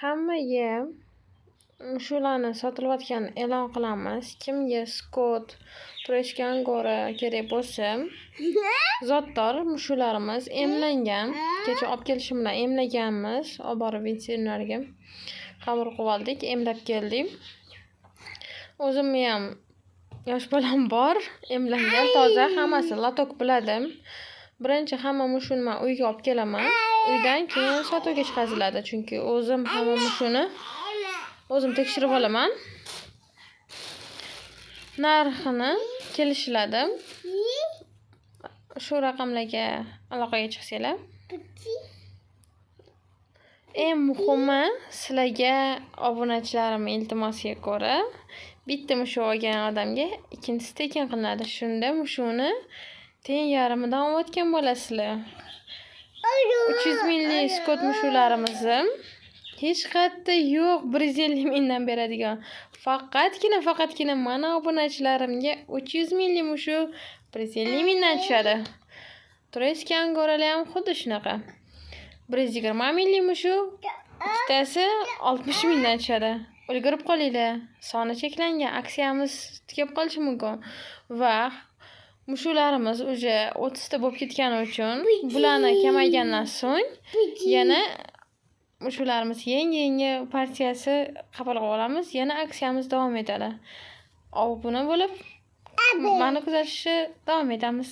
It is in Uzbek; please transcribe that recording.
Hammaga shularni sotilayotganini e'lon qilamiz. Kimga Skot, Турецкий Angora kerak bo'lsa, zotdor mushuklarimiz emlangan. Kecha olib kelishim bilan emlaganmiz. Olib borib veterinarga qabul qilib oldik, emlab keldik. O'zimni ham yosh bolam bor, emlangan, toza, hammasi лоток biladi. Birinchi hamma mushukni man uyga olib kelaman. Uydan keyin sotuvga chiqariladi, chunki o'zim hamma mushukni o'zim tekshirib olaman. Narxini kelishiladi. Shu raqamlarga aloqaga chiqsanglar. Eng muhimi, sizlarga obunachilarim iltimosiga ko'ra bitta mushuk olgan odamga ikkinchisi tekin qilinadi. Shunda mushukni teng yarmidan olayotgan bo'lasizlar. 300 minglik Skot mushuklarimizni hech qayerda yo'q 150 mingdan beradigan. Faqatgina mana obunachilarimga 300 minglik mushuk 150 mingdan tushadi. Турецкий Angoralar ham xuddi shunaqa. 120 minglik mushuk ikkitasi 60 mingdan tushadi. Ulgurib qolinglar. Soni cheklangan. Aksiyamiz tugab qolishi mumkin. Va mushuklarimiz уже 30 ta bo'lib ketgani uchun bularni kamaygandan so'ng yana mushuklarimiz yangi-yangi partiyasi qabul qilib olamiz. Yana aksiyamiz davom etadi. Obuna bo'lib, mani kuzatishni davom etamiz.